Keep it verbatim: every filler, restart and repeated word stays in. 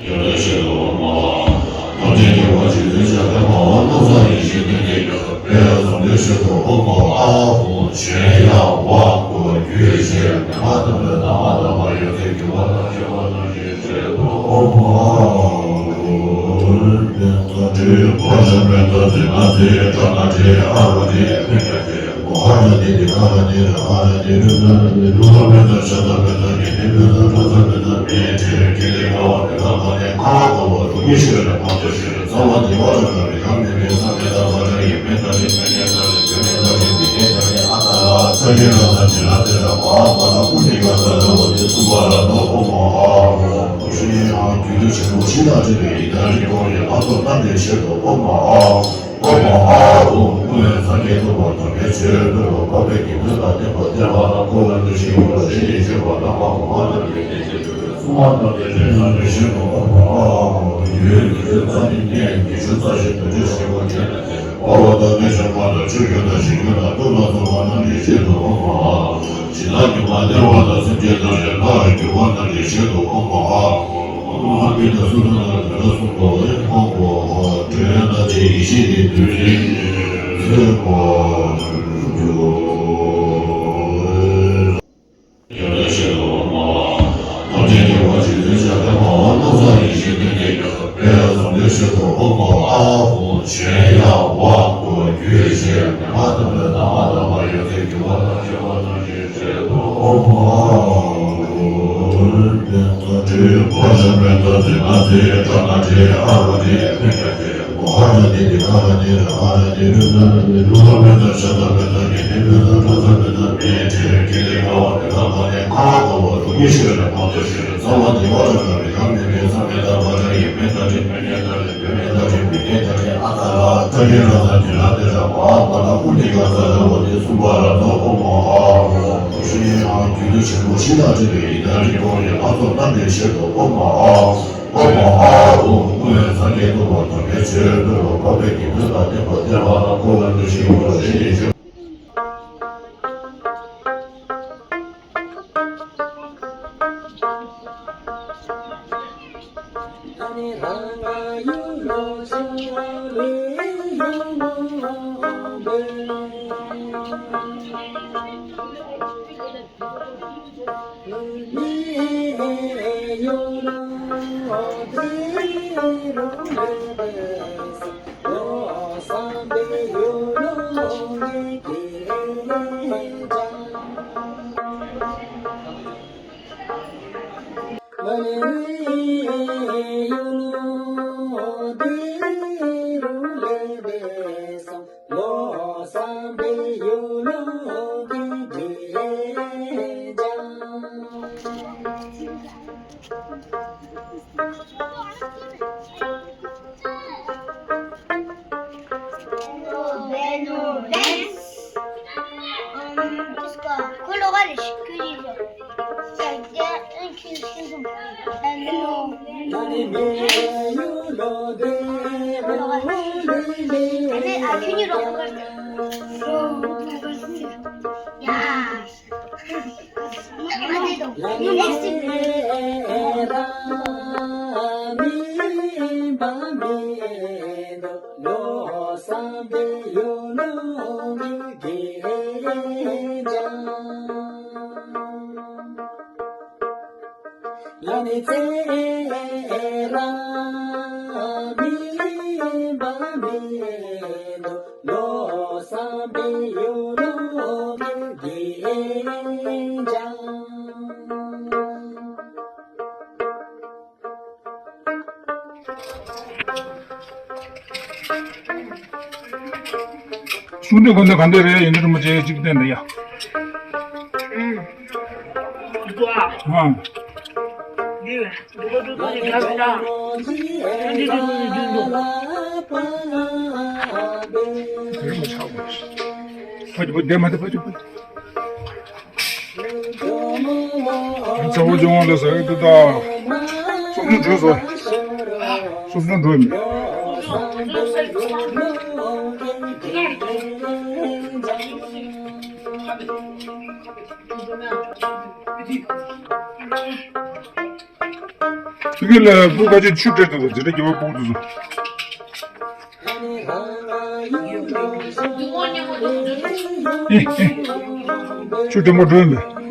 ཡོན་ཏན་ཆེད་དུ་ཨོཾ། ཐམས་ཅད་མཁྱེན་པ་རྗེ་བཙུན་ཤཱཀྱ་མ་འོངས་ལྷ་ཡེ་ཤེས་སྟོང་གི་ཡོན་ཏན་ཡོད་པའི་ཟུང་འབྲེལ་ཆེད་དུ་ཨོཾ། ཨ་ཧོ། གཞན་ཡང་དབང་བསྐུར་རྒྱུད་བཤད་ཉན་པ་དང་པོའི་དང་པོ་དང་པོ་ཡོད་ཚད་རྒྱུད་པ་དང་བཤད་པ་དང་བཤད་ཆེད་དུ་ཨོཾ། ཨ་ཧོ། པད་ཚལ་དྲི་གོ་ཆ་པད་ཚལ་ཟི་ན་ཚེ་ཀྲ་ན་དྲི་ཨ་རོ་དྲི་ཕན་ཁ་དྲི། ཨོཾ། ཨ་ཧོ། ཨ་ཧོ། ཀུན་ལས་སངས་རྒྱས་ཐོབ་པར་དམ་པའི་ཆོས་འདུལ་བ་འཕགས་པའི་དགེ་འདུན་དང་བསྟེན་པ་བསྟེན་པ་དང་འཁོར་བའི་འདུ་ཤེས་འཁོར་བ་ཞི་བའི་སྤྱོད་པ་དང་འཕགས་པ་མ་ལུས་པའི་བསྟན་བཅོས་སྲུང་བ་དང་བསྟན་བཅོས་རྣམ་འདྲེན་ཞིང་དུ་འཕགས་པ། ཨ་ཧོ། ཡུལ་ཉི་ཤུ་རྩ་གཉིས་གནས་ཉི་ཤུ་རྩ་བཞི་དུས་གཅིག་ཞིག་པོ་ཅན། འཕགས་པ་དང་ནི་བྱང་པ་དང་ཆོས་སྐྱོང་དང་ཞིང་ཀུན་དང་སྟོབས་དང་ཚོགས་པ་རྣམས་ཀྱི་ཆེད་དུ་འཕགས་པ། ཞིང་དང་ཉི་མ་གནས་པ་དང་སེམས་ཅན་ཐམས་ཅད་ལྷར་གྱུར་པ་རྣམས་ཀྱི་ཆེད་དུ་འཕགས་པ། ཨོཾ་ཨ་མི་ཏ་སུ་ཏ་ན་ཏ་ན་སུ་ཏོ་ཨེ་ཧོ་ཧོ་ཧོ། དྲོད་ཡོད་ན་དེ་ཡེ་ཤེས་ཀྱི་རྡུལ་ལས་ཚོས་པར་འགྱུར། ཡོན་ཏན་ཆེད་དུ་ཨོཾ། ཐམས་ཅད་མཁྱེན་པ་རྗེ་བཙུན་ཤཱཀྱ་མ་འོངས་ལྷ་ཡེ་ཤེས་སྟོང་གི་ཡོན་ཏན་ཡོད་པའི་ཟུང་འབྲེལ་ཆེད་དུ་ཨོཾ། ཨ་ཧོ། གཞན་ཡང་དབང་བསྐུར་རྒྱུད་བཤད་ཉན་པ་དང་པོའི་དང་པོ་དང་པོ་ཡོད་ཚད་རྒྱུད་པ་དང་བཤད་པ་དང་བཤད་ཆེད་དུ་ཨོཾ། ཨ་ཧོ། པད་ཚལ་དྲི་གོ་ཆ་པད་ཚལ་ཟི་ན་ཚེ་ཀྲ་ན་དྲི་ཨ་རོ་དྲི་ཕན་ཁ་དྲི། ཨོཾ། ཨ་ཧོ། ཀུན་ལས་སངས་རྒྱས་ཐོབ་པར་དམ་པའི་ཆོས་འདུལ་བ་འཕགས་པའི་དགེ་འདུན་དང་བསྟེན་པ་བསྟེན་པ་དང་འཁོར་བའི་འདུ་ཤེས་འཁོར་བ་ཞི་བའི་སྤྱོད་པ་དང་འཕགས་པ་མ་ལུས་པའི་བསྟན་བཅོས་སྲུང་བ་དང་བསྟན་བཅོས་རྣམ་འདྲེན་ཞིང་དུ་འཕགས་པ། ཨ་ཧོ། ཀུན་ལས་སངས་རྒྱས་ཐོབ་པར་དམ་པའི་ཆོས་འདུལ་བ་འཕགས་པའི་དགེ་འདུན་དང་བསྟེན་པ་བསྟེན་པ་དང་འཁོར་བའི་འདུ་ཤེས་འཁོར་བ་ཞི་བའི་སྤྱོད་པ། གསུང་དུས་གོ་འདི་ག་འདི་རེད། ཡིན་འདི་རིན་པོ་ཆེ་གཅིག་བསྟན་འདི་ཡ། ཨང་། ཕ་གི་པོ་བསྡད་མ་བསྡད་ཕ་གི་པོ། ཚ་བོ་ཅོང་ལ་ཟ་གི་འདུག་ད། སོ་སོ་འགྲོ་སོ། སོ་སོ་འགྲོ་མི། ཚུལ་ཁྲིམས་ལགས་སྐུ་ཁ་ཆེ་ཆུ་སྤྲད་འདུག་འཛིན་གྲྭ་བརྒྱད་པ་སྤུ་གུ་དེ་ཚོ། ཆུ་སྤྲད་མོ་འགྲོ་ཡིན་པས།